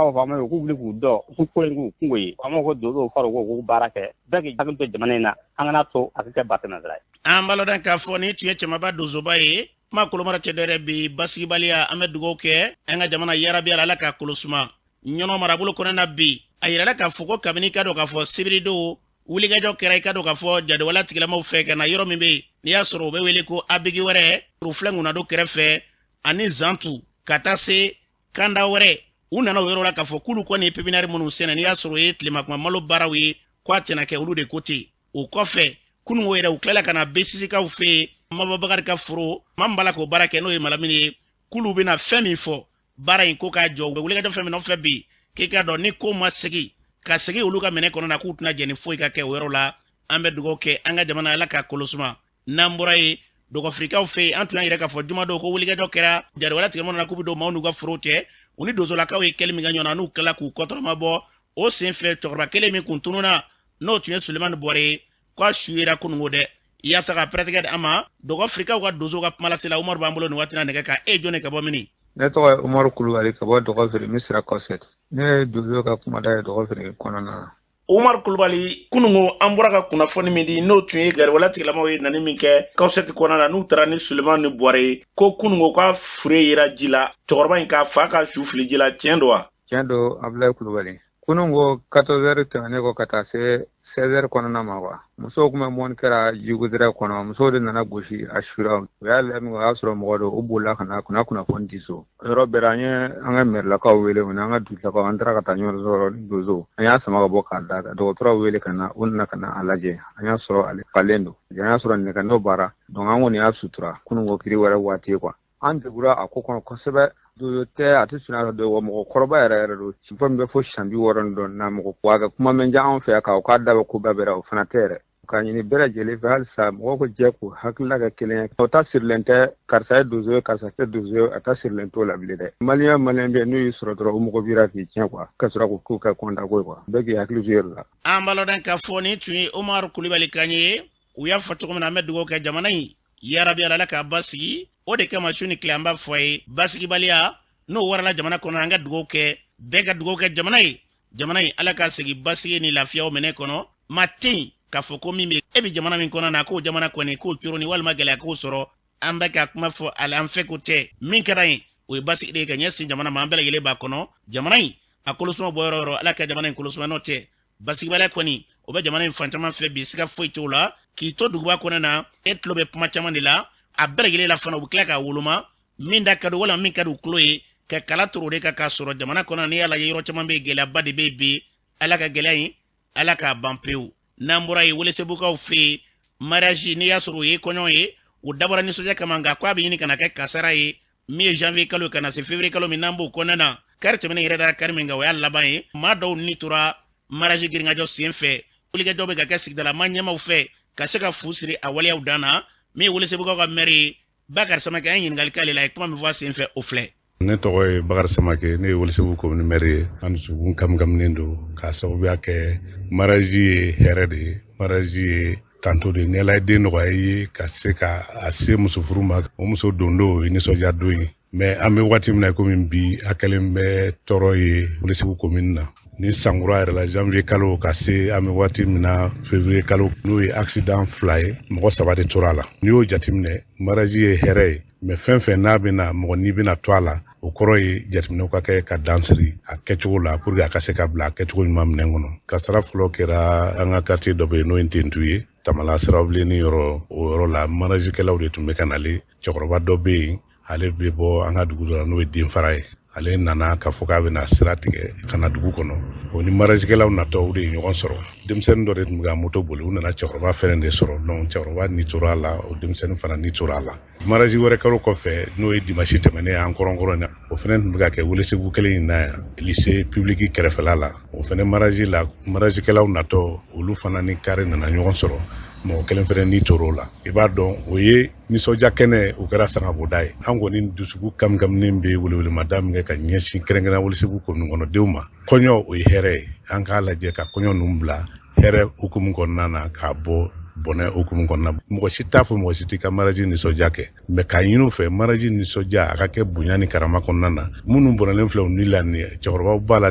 fɔ faamaw ye k'u wuli k'u dɔ, k'u ko in k'u kungo ye. Faamaw ko donsow fara u ko k'u baara kɛ, bɛɛ k'i hakili to jamana in na, an kana to a ka kɛ batɛmɛ sira ye. An b'a lɔn k'a fɔ nin tun ye Cɛmaba donsoba ye. Kuma kolomara tɛ dɔwɛrɛ bi, basigibaliya. An bɛ dugawu kɛ an ka jamana yarabi Ala k'a kolo suma. Ɲɔnɔ marabolo kɔnɔna na bi, a yirala k'a fɔ ko kabini i ka dɔn k'a fɔ sibiridon wulikajɔ kɛra i ka dɔn k'a fɔ jadewale tigilamaw fɛ ka na yɔrɔ min bɛ yen n'i y'a sɔrɔ u bɛ wele ko abigi wɛrɛ filɛ ŋunado kɛrɛfɛ ani zantu ka taa se kanda wɛrɛ U nana o yɔrɔ la k'a fɔ k'olu kɔni ye pépinière minnu sɛnɛ, n'i y'a sɔrɔ o ye tilemakuma malo baaraw ye, ko a tɛna kɛ, olu de ko ten. O kɔfɛ, kunungo yɛrɛ, u tilala ka na besisikaw fɛ yen, Maba Bakari ka foro, maa min b'a la k'o baara kɛ, n'o ye Malamini ye, k'olu bɛna fɛn min fɔ baara in ko k'a jɔ, u bɛ wulikajɔ fɛn min nɔfɛ bi, k'i k'a dɔn ni ko ma segin ka segin olu ka minɛ kɔnɔ na, k'u tɛna jɛn ni foyi ka kɛ o yɔrɔ la. An bɛ dugawu kɛ an ka jamana, Ala k'a kolosuma. N'an bɔra yen, Dɔgɔfirikaw fɛ yen, an tun y'a yira k'a fɔ jumadon ko wulikajɔ kɛra jariwala tigɛmɔgɔ na, k'u bɛ don maaw n'u ka forow cɛ. U ni dozolakaw ye kɛli min kɛ ɲɔgɔn na, n'u tilala k'u kɔtɔrɔma bɔ o sen fɛ, cɛkɔrɔba kelen min kun tununna, n'o tun ye Sulemani Bɔre ye, k'a su yera kunungo dɛ. Yaasa ka pɛrɛtigɛ di an ma, Dɔgɔfirikaw ka donso ka kumalasela Umaru b'an bolo nin waati na nɛgɛ kan. E jɔn ka bɔ mini? Ne tɔgɔ ye Umaru Kulubali ka bɔ Dɔgɔfiri Misira Kɔsɛt. Ne ye donso ka kumada ye Dɔgɔfiri kɔnɔna na. Umaru Kulubali, kunungo an bɔra ka kunnafoni min di, n'o tun ye gariwala tigilamaw ye nani min kɛ Kawusɛti kɔnɔna na, n'u taara ni Sulemani Buware ye, ko kunungo k'a fure yera ji la, cɛkɔrɔba in k'a fa ka su fili ji la, tiɲɛ don wa? Tiɲɛ don, Abulayi Kulubali. Kunun ko 14 heures tɛmɛnen kɔ ka taa se 16 heures kɔnɔna ma quoi, musow tun bɛ mɔni kɛra jigudɛrɛ kɔnɔ, musow de nana gosi a sura. U y'a lajɛ, o y'a sɔrɔ mɔgɔ don, u bolila ka na kunnafoni di so. Yɔrɔ bɛɛ la, an ye an ka mɛrilakaw wele, u n'an ka dugulakaw, an taara ka taa ɲɔgɔn sɔrɔ ni donso. An y'a sama ka bɔ k'a da ka dɔgɔtɔrɔw wele ka na, u nana ka na a lajɛ. An y'a sɔrɔ ale falen don, an y'a sɔrɔ nɛgɛ baara donc an kɔni y'a sutura kunun ko kiri wɛrɛ waati quoi. An degura a ko kɔnɔ kosɛbɛ. Donso tɛ, a tɛ sunya ka don wa, mɔgɔkɔrɔba yɛrɛ yɛrɛ don, fɛn min bɛ fo san 60 ni dɔɔnin na mɔgɔ. Wa ka kuma mɛn diya anw fɛ yan k'a k'a da bɛ ko bɛɛ bɛrɛ, o fana tɛ yɛrɛ. K'a ɲini bɛɛ lajɛlen fɛ halisa, mɔgɔw ko jɛ k'u hakilila kɛ kelen ye. O ta sirilen tɛ karisa ye donso ye, karisa tɛ donso ye, a ta sirilen t'o la bilen dɛ. Maliyɛn bɛ n'u y'i sɔrɔ dɔrɔn, u mago b'i k'i tiɲɛ quoi, ka sɔrɔ k'u k'u kɛ kɔnta ko ye quoi. Bɛɛ k'i hakili to i yɛrɛ la. An b'a lɔn k'a fɔ nin tun ye Umaru Kulubali kan ye. U y'a fɔ cogo min na, an bɛ dugawu kɛ jamana in, yarabi Ala k'a basigi. O de kama su ni tile an b'a fɔ a ye, basigibaliya n'o warala jamana kɔnɔ, an ka dugawu kɛ, bɛɛ ka dugawu kɛ jamana ye, jamana in Ala k'a segin basigi ni lafiyaw minɛ kɔnɔ. Ma tɛ yen k'a fɔ ko min bɛ e bɛ jamana min kɔnɔ na, k'o jamana kɔni k'o coroni walima gɛlɛya k'o sɔrɔ. An bɛ ka kuma fɔ ale an fɛ ko tɛ min kɛra yen, o ye basigi de ye ka ɲɛsin jamana ma. An bɛɛ lajɛlen b'a kɔnɔ, jamana in a kolosuma bɔ yɔrɔ yɔrɔ, Ala ka jamana in kolosuma. N'o tɛ, basigibaliya kɔni o bɛ jamana in fan caman fɛ bi, siga foyi t'o la. K'i to duguba kɔnɔ na, e tulo bɛ kuma caman de la, a bɛɛ lajɛlen la fana, u bɛ tila k'a woloma min da ka di walima min ka di u tulo ye ka kala turu o de kan. K'a sɔrɔ jamana kɔnɔ, n'i y'a lajɛ, yɔrɔ caman bɛ yen, gɛlɛyaba de bɛ yen bi. Ala ka gɛlɛya in, Ala k'a ban pewu. N'an bɔra yen, Welesebukaw fɛ yen, mariage, n'i y'a sɔrɔ o ye kɔɲɔ ye, o dabɔra nisɔndiya kama, nka k'a bɛ ɲini ka na kɛ kasara ye. Min ye janvier kalo ka na se février kalo min n'an b'o kɔnɔna na, kari tɛmɛnen yɛrɛ dara kari min kan, o y'a laban ye. Maa dɔw ni tora mariage girinkajɔ sen fɛ. Wulikajɔ bɛ ka kɛ sigidala maa ɲɛmaw fɛ ka se ka fu siri a waleyaw dan na. Min ye Welesebukaw ka maire ye, Bakari Samakɛ, an ye ɲininkali k'ale la, a ye kuma min fɔ a sen fɛ, o filɛ. Ne tɔgɔ ye Bakari Samakɛ, ne ye Welesebugu commune maire ye. An dusukun kamikaminen don k'a sababuya kɛ mariage ye hɛrɛ de ye, mariage ye tanto de ye. Ni Ala ye den nɔgɔya i ye ka se ka a se musofuru ma, o muso don don o ye nisɔndiya don ye. Mais an bɛ waati min na komi bi, a kɛlen bɛ tɔɔrɔ ye Welesebugu commune na. Ni sankura yɛrɛ la, janvier kalo ka se an bɛ waati min na février kalo, n'o ye accident 2 ye, mɔgɔ 3 de tora a la. N'i y'o jateminɛ, mariage ye hɛrɛ ye, mais fɛn fɛn n'a bɛna mɔgɔ n'i bɛna to a la, o kɔrɔ ye jateminɛw ka kɛ ka dan siri a kɛcogo la pour que a ka se ka bila a kɛcogo ɲuman minɛn kɔnɔ. Kasara fɔlɔ kɛra an ka quartier dɔ bɛ yen, n'o ye Ntentu ye, Tamala sirabilenni yɔrɔ. O yɔrɔ la, mariagekɛlaw de tun bɛ ka nalen. Cɛkɔrɔba dɔ bɛ yen, ale bɛ bɔ an ka dugu dɔ la, n'o ye Denfara ye. Ale nana k'a fɔ k'a bɛna sira tigɛ ka na dugu kɔnɔ. O ni mariagekɛlaw natɔ, o de ye ɲɔgɔn sɔrɔ. Denmisɛnnin dɔ de tun bɛ ka moto boli, u nana cɛkɔrɔba fɛnɛ de sɔrɔ. Donc cɛkɔrɔba ni tora a la, o denmisɛnnin fana ni tora a la. Mariage wɛrɛ kɛra kɔfɛ, n'o ye dimanche tɛmɛnen an kɔrɔnkɔrɔn na, o fɛnɛ tun bɛ ka kɛ Welesebugu kelen in na yan, lycée public kɛrɛfɛla la. O fɛnɛ mariage la, mariagekɛlaw natɔ, olu fana ni kari nana ɲɔgɔn sɔrɔ, mɔgɔ kelen fɛnɛ ni tor'o la. I b'a dɔn, o ye nisɔndiya kɛnɛ, o kɛra sangaboda ye. An kɔni dusukun kamikaminen bɛ welewelemada min kɛ ka ɲɛsin kɛrɛnkɛrɛn Welesebugu commune kɔnɔdenw ma, kɔɲɔ o ye hɛrɛ ye. An k'a lajɛ ka kɔɲɔ ninnu bila hɛrɛ hukumu kɔnɔna na, k'a bɔ bɔnɛ hukumu kɔnɔna. Mɔgɔ si t'a fɔ mɔgɔ si t'i ka mariage nisɔndiya kɛ, mais k'a ɲini u fɛ, mariage nisɔndiya a ka kɛ bonya ni karama kɔnɔna na. Minnu bɔnɛlen filɛ u ni la nin ye, cɛkɔrɔbaw b'a la,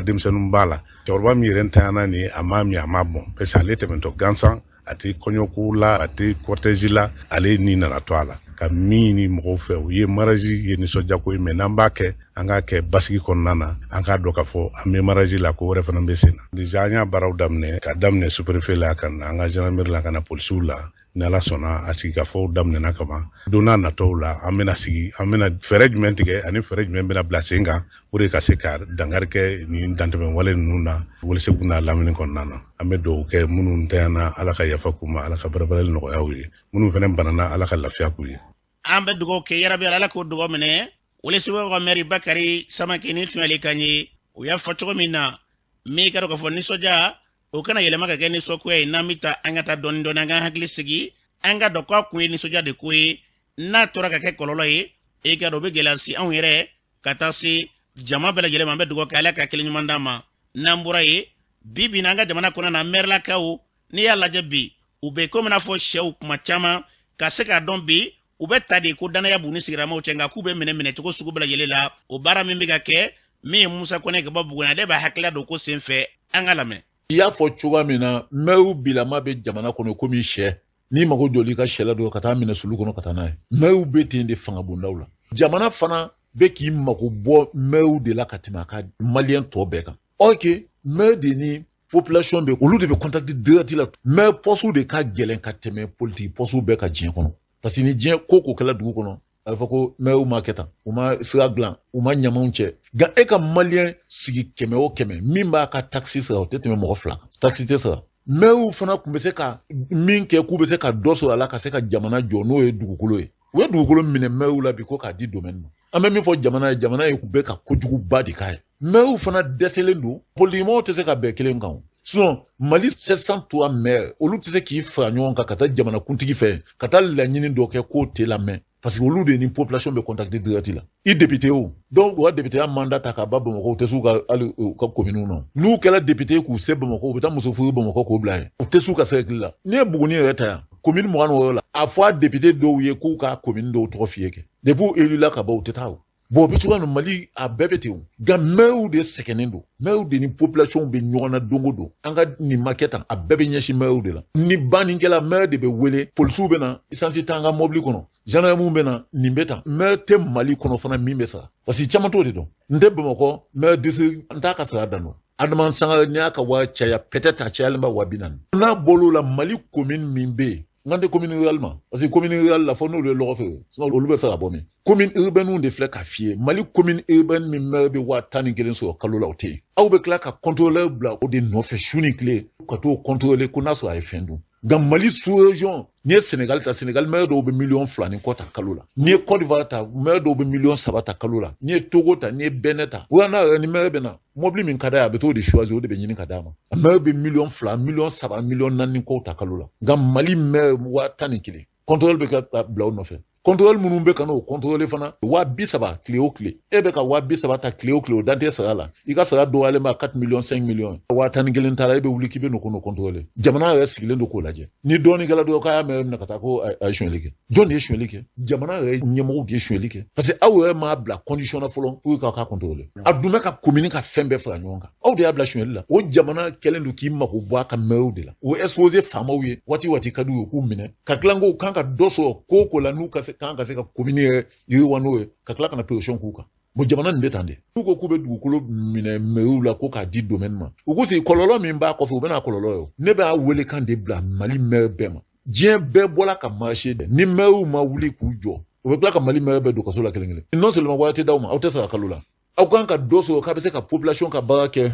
denmisɛnninw b'a la. Cɛkɔrɔba min yɛrɛ ntanyana nin, a m'a min, a m'a bɔn, parce que ale tɛmɛtɔ gansan, a tɛ kɔɲɔko la, a tɛ cortège la, ale ni nana to a la. Ka min ɲini mɔgɔw fɛ, o ye mariage ye nisɔndiyako ye, mais n'an b'a kɛ, an k'a kɛ basigi kɔnɔna na. An k'a dɔn k'a fɔ an bɛ mariage la, ko wɛrɛ fana bɛ sen na. Déjà an y'a baaraw daminɛ, ka daminɛ sous-préfet la, ka na an ka gendarmerie la, ka na polisiw la. Ni Ala sɔnna, a sigikafɔw daminɛna kaban. Don n'a nataw la, an bɛna sigi, an bɛna fɛɛrɛ jumɛn tigɛ ani fɛɛrɛ jumɛn bɛna bila sen kan o de ka se ka dankari kɛ nin dantɛmɛ wale ninnu na Welesebugu n'a lamini kɔnɔna na. An bɛ dugawu kɛ minnu ntanyana, Ala ka yafa k'u ma, Ala ka bɛrɛbɛrɛli nɔgɔya u ye. Minnu fana banana, Ala ka lafiya k'u ye. An bɛ dugawu kɛ yarabi, Ala k'o dugawu minɛ. Welesebugu ka mɛri Bakari Samake ni tun y'ale kan ye. O y'a fɔ cogo min na, min ka dɔn k'a fɔ nisɔndiya o kana yɛlɛma ka kɛ nisɔngoya ye. N'an bɛ taa, an ka taa dɔɔni dɔɔni, an k'an hakili sigi, an ka dɔn k'a kun ye nisɔndiya de ko ye. N'a tora ka kɛ kɔlɔlɔ ye, e ka dɔn o bɛ gɛlɛya se anw yɛrɛ ka taa se jama bɛɛ lajɛlen ma. An bɛ dugawu kɛ, Ala ka kelen ɲuman d'an ma. N'an bɔra yen, bi bi in na, an ka jamana kɔnɔ na, mɛrilakaw, n'i y'a lajɛ bi, u bɛ komi n'a fɔ sɛw. Kuma caman ka se k'a dɔn bi, u bɛ ta de ko danaya b'u ni sigidamaw cɛ, nka k'u bɛ minɛ minɛcogo sugu bɛɛ lajɛlen la. O baara min bɛ ka kɛ, min ye Musa Kɔnɛ ka bɔ Buguni, ale b'a hakilila don ko sen fɛ. An ka lamɛn. I y'a fɔ cogoya min na, mɛriw bilama bɛ jamana kɔnɔ komi sɛ. N'i mago jɔl'i ka sɛ la dɔrɔn, ka taa minɛ sulu kɔnɔ ka taa n'a ye. Mɛriw bɛ ten de fangabondaw la. Jamana fana bɛ k'i mago bɔ mɛriw de la ka tɛmɛ a ka maliyɛn tɔ bɛɛ kan. Or que maire de ni population bɛ, olu de bɛ contact direct la. Maire poste de ka gɛlɛn ka tɛmɛ politique poste bɛɛ ka diɲɛ kɔnɔ, parce que ni diɲɛ ko ko kɛla dugu kɔnɔ, a bɛ fɔ ko maire ma kɛ tan, u ma sira dilan, u ma ɲamanw cɛ. Nka e ka maliyɛn sigi 100 o 100, min b'a ka taxe sara, o tɛ tɛmɛ mɔgɔ 2 kan. Taxe tɛ sara. Maire fana tun bɛ se ka min kɛ k'u bɛ se ka dɔ sɔrɔ a la ka se ka jamana jɔ, n'o ye dugukolo ye. U ye dugukolo minɛ maire la bi ko k'a di domaine ma. An bɛ min fɔ jamana ye, jamana ye bɛ ka kojuguba de k'a ye. Maire fana dɛsɛlen don. Politikimɔgɔw tɛ se ka bɛn kelen kan o. Sinon Mali 703 maire, olu tɛ se k'i fara ɲɔgɔn kan ka taa jamana kuntigi fɛ ka taa laɲini dɔ kɛ k'o tɛ lamɛn, parce que olu de ni population bɛ contact direct la. I député o, donc u ka député ya mandat ta k'a ba Bamakɔ, u tɛ s'u ka hali u ka commune na. N'u kɛra député k'u se Bamakɔ, u bɛ taa muso furu Bamakɔ k'o bila yen. U tɛ s'u ka cercle la. N'i ye Buguni yɛrɛ ta yan, commune 26 la, a fɔ a député dɔw ye k'u ka commune dɔw tɔgɔ f'i ye kɛ. Depuis u élu la ka ban, u tɛ taa o. Bon, o bɛ cogoya min, Mali a bɛɛ bɛ ten o. Nka maires de sɛgɛnnen don. Maires de ni population bɛ ɲɔgɔn na don o don. An ka nin ma kɛ tan, a bɛɛ bɛ ɲɛsin maires de la. Ni bannikɛla, maire de bɛ wele, polisiw bɛ na, essence t'an ka mobili kɔnɔ, gendarmew bɛ na, nin bɛ tan. Maire tɛ Mali kɔnɔ fana min bɛ sara, parce que caman t'o de dɔn. N tɛ Bamakɔ maire district, n t'a ka sara dan dɔn. Adama Sangare, n'i y'a ka wari caya, peut-être a cayalen ba 40 000. N'a bɔr'o la, Mali commune min bɛ yen, n kan tɛ commune rurale ma, parce que commune rurale la, fɔ n'olu ye lɔgɔ feere, sinon olu bɛ se ka bɔ min. Commune urbaine de filɛ k'a f'i ye, Mali commune urbaine min maire bɛ 11 000 sɔrɔ kalo la, o tɛ yen. Aw bɛ tila ka contrôleur bila o de nɔfɛ su ni tile ka t'o contrôler ko n'a sɔrɔ a ye fɛn dun. Nka Mali sous région, n'i ye Sénégal ta, Sénégal maire dɔw bɛ 2 miliyɔn ni kɔ ta kalo la. N'i ye Côte d'Ivoire ta, maire dɔw bɛ 3 miliyɔn ta kalo la. N'i ye Togo ta, n'i ye Benin ta, Rwanda yɛrɛ, ni maire bɛ na, mobili min ka d'a ye, a bɛ t'o de choisir, o de bɛ ɲini ka d'a ma. A maire bɛ 2 miliyɔn, 3 miliyɔn, 4 miliyɔn kɔw ta kalo la. Nka Mali maire 11 000. Contrôle bɛ ka bila o nɔfɛ. Contrôle minnu bɛ ka n'o contrôler fana, 30 000 tile o tile. E bɛ ka 30 000 ta tile o tile, o dan tɛ sara la. I ka sara dɔgɔyalen ba 4 millions, 5 millions. 11 000 taara, e bɛ wuli k'i bɛ n'o ko n'o contrôler. Jamana yɛrɛ sigilen don k'o lajɛ. Ni dɔɔnin kɛla dɔrɔn, k'a y'a mɛn minɛ ka taa ko a ye sonyɛli kɛ. Jɔn de ye sonyɛli kɛ? Jamana yɛrɛ ɲɛmɔgɔw de ye sonyɛli kɛ. Parce que aw yɛrɛ m'a bila condition na fɔlɔ pour que k'a contrôler. A dun bɛ ka commune ka fɛn bɛɛ fara ɲɔgɔn kan. Aw de y'a bila sonyɛli la. O jamana kɛlen don k'i mago bɔ a ka maires de la. O exposé faamaw ye, waati waati ka d'u ye k'u minɛ. Ka tila k'u kan ka dɔ sɔrɔ ko o ko la, n'u ka se kan ka se ka commune yɛrɛ yiriwa n'o ye, ka tila ka na pression k'u kan. Bon, jamana nin bɛ tan de. N'u ko k'u bɛ dugukolo minɛ mairie la ko k'a di domaine ma, u ko sigi kɔlɔlɔ min b'a kɔfɛ, u bɛna kɔlɔlɔ ye. Ne b'a wele kan de bila Mali maire bɛɛ ma. Diɲɛ bɛɛ bɔla ka marché dɛ. Ni maire ma wuli k'u jɔ, u bɛ tila ka Mali maire bɛɛ don kaso la kelen kelen. Non seulement wari tɛ d'aw ma, aw tɛ sara kalo la. Aw kan ka dɔ sɔrɔ k'a bɛ se ka population ka baara kɛ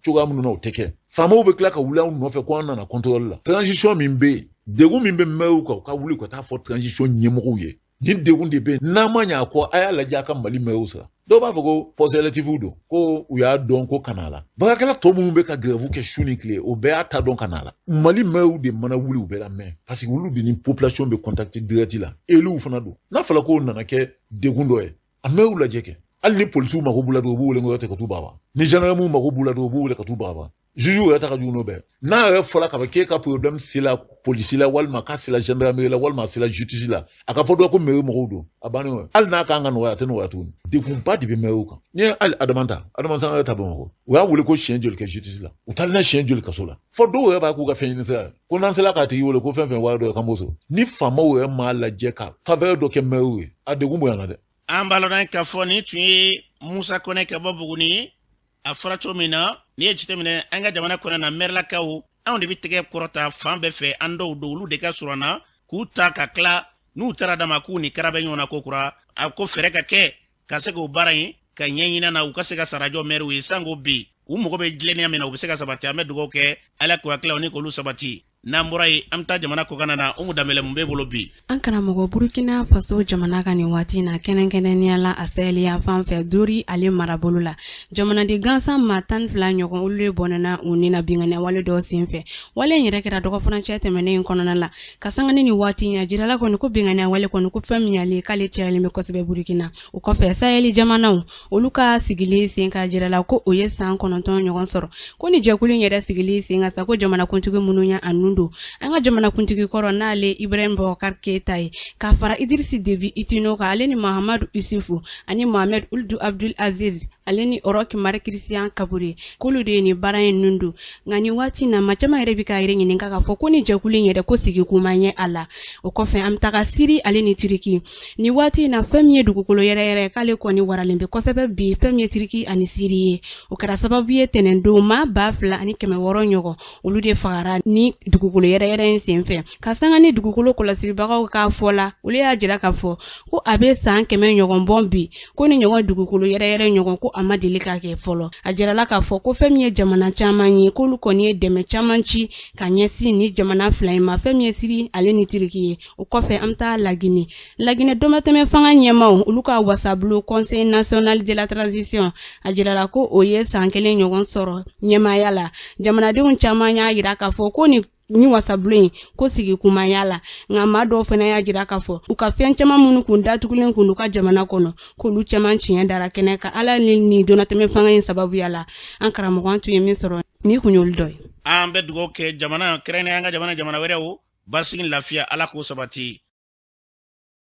cogoya minnu na, o tɛ kɛ. Faamaw bɛ tila ka wuli anw nɔfɛ ko an nana contrôle la. Transition min bɛ yen, degun min bɛ maire kan, u ka wuli ka taa fɔ transition ɲɛmɔgɔw ye. Nin degun de bɛ yen, n'a ma ɲɛ a kɔ, a y'a lajɛ a ka Mali maires sara. Dɔw b'a fɔ ko poste électif don, ko u y'a dɔn ko kana la. Baarakɛla tɔ minnu bɛ ka grève kɛ su ni tile, o bɛɛ y'a ta dɔn ka na la. Mali maires de mana wuli, u bɛ lamɛn, parce que olu de ni population bɛ contact direct la. Élus fana don. N'a fɔra k'o nana kɛ degun dɔ ye, a maires lajɛ kɛ. Hali ni polisiw mako b'u la dɔrɔn, u b'u wele ko ka t'u baba. Ni gendarmew mako b'u la dɔrɔn, u b'u wele ka t'u baba. Juge yɛrɛ ta ka jugu n'o bɛɛ. N'a yɛrɛ fɔra ka fɔ k'e ka problème sera polisi la, walima k'a sera gendarmerie la, walima a sera justice la, a ka fɔ dɔrɔn ko mairie mɔgɔw don, a bannen o. Hali n'a kan ka nɔgɔya, a tɛ nɔgɔya tuguni. Degunba de bɛ mairie kan. N'i ye hali Adama ta, Adama Sangare ta Bamakɔ, u y'a wele ko siɲɛ joli kɛ justice la, u taalen n'a siɲɛ joli kaso la. Fɔ dɔw yɛrɛ b'a k'u ka fɛn ɲini sira ye, ko n'an sera k'a tigi wele ko fɛn fɛn wari dɔ ye k'an b'o sɔrɔ. Ni faamaw yɛrɛ m'a lajɛ ka faveur dɔ kɛ mairie ye, a degun bonyana dɛ. An b'a lɔn k'a fɔ nin tun ye Musa Kɔnɛ ka bɔ Buguni. A fɔra cogo min na, n'i ye jateminɛ an ka jamana kɔnɔ na, mɛrilakaw, anw de bɛ tɛgɛ kɔrɔta fan bɛɛ fɛ. An dɔw don, olu de ka surun an na. K'u ta ka tila n'u taara dama k'u ni kara bɛ ɲɔgɔn na ko kura. A ko fɛɛrɛ ka kɛ ka se k'o baara in ka ɲɛɲini na, u ka se ka sarajɔ mɛriw ye, sanko bi u mago bɛ tilennenya min na, u bɛ se ka sabati. An bɛ dugawu kɛ, Ala k'u hakililaw ni k'olu sabati. N'an bɔra yen, an bɛ taa jamana kɔkanna na. Umu Danbɛlɛ, mun b'e bolo bi? An karamɔgɔ, Burukina Faso jamana ka nin waati na, kɛrɛnkɛrɛnnenya la a saheliya fan fɛ, Dori ale marabolo la, jamanaden gansan maa 12 ɲɔgɔn, olu de bɔnɛna u ni na binkanni wale dɔ sen fɛ. Wale in yɛrɛ kɛra dɔgɔfurancɛ tɛmɛnen in kɔnɔna la. Ka sanga ni nin waati in, a jirala kɔni ko binkanni wale kɔni, ko fɛn min y'ale k'ale cayalen bɛ kosɛbɛ Burukina. O kɔfɛ, Saheli jamanaw olu ka sigili sen ka jirala ko o ye san 9 ɲɔgɔn sɔrɔ. Ko ni jɛkulu in yɛrɛ sigili sen ka sa, ko jamanakuntigi minnu ye a nun don, an ka jamanakuntigi kɔrɔ n'ale Ibrahim Boubacar Keita ye, ka fara Idirisi Debi Itino kan, ale ni Mahamadu Isufu ani Mohamed Ould Abdul Aziz, ale ni Roch Marc Christian Kabore, k'olu de ye nin baara in nun don. Nka nin waati na, maa caman yɛrɛ bɛ k'a yɛrɛ ɲininka k'a fɔ ko ni jɛkulu in yɛrɛ ko sigi kun ma ɲɛ a la. O kɔfɛ, an bɛ taga Siri ale ni Turiki. Nin waati in na, fɛn min ye dugukolo yɛrɛyɛrɛ, k'ale kɔni waralen bɛ kosɛbɛ bi, fɛn min ye Turiki ani Siri ye. O kɛra sababu ye tɛnɛndon, maa 2600 ɲɔgɔn, olu de fagara ni dugukolo yɛrɛyɛrɛ in senfɛ. Ka sanga ni dugukolo kɔlɔsibagaw k'a fɔ la, olu y'a jira k'a fɔ ko a bɛ san 100 ɲɔgɔn bɔ bi, ko ni ɲɔgɔn dugukolo yɛrɛyɛrɛ ɲɔgɔn, ko a ma deli ka kɛ fɔlɔ. A jirala k'a fɔ ko fɛn min ye jamana caman ye, k'olu kɔni ye dɛmɛ caman ci ka ɲɛsin ni jamana fila in ma, fɛn min ye Siri ale ni Turiki ye. O kɔfɛ, an bɛ taa Lagine. Laginɛ dɔmatɛmɛ fanga ɲɛmaw olu ka wasabulon, Conseil national de la transition, a jirala ko o ye san 1 ɲɔgɔn sɔrɔ ɲɛmaaya la. Jamanadenw caman y'a jira k'a fɔ ko ni wasabulon in ko sigi kumaya la. Nka maa dɔw fana y'a jira k'a fɔ u ka fɛn caman minnu kun datugulen kun u ka jamana kɔnɔ, k'olu caman tiɲɛ dara kɛnɛ kan ala ni nin donnatɛmɛ fanga in sababuya la. An karamɔgɔ, an tun ye min sɔrɔ, ni kun y'olu dɔ ye. An bɛ dugawu kɛ jamana, kɛrɛnkɛrɛnnenya an ka jamana, jamana wɛrɛw, basigi, lafiya, Ala k'o sabati.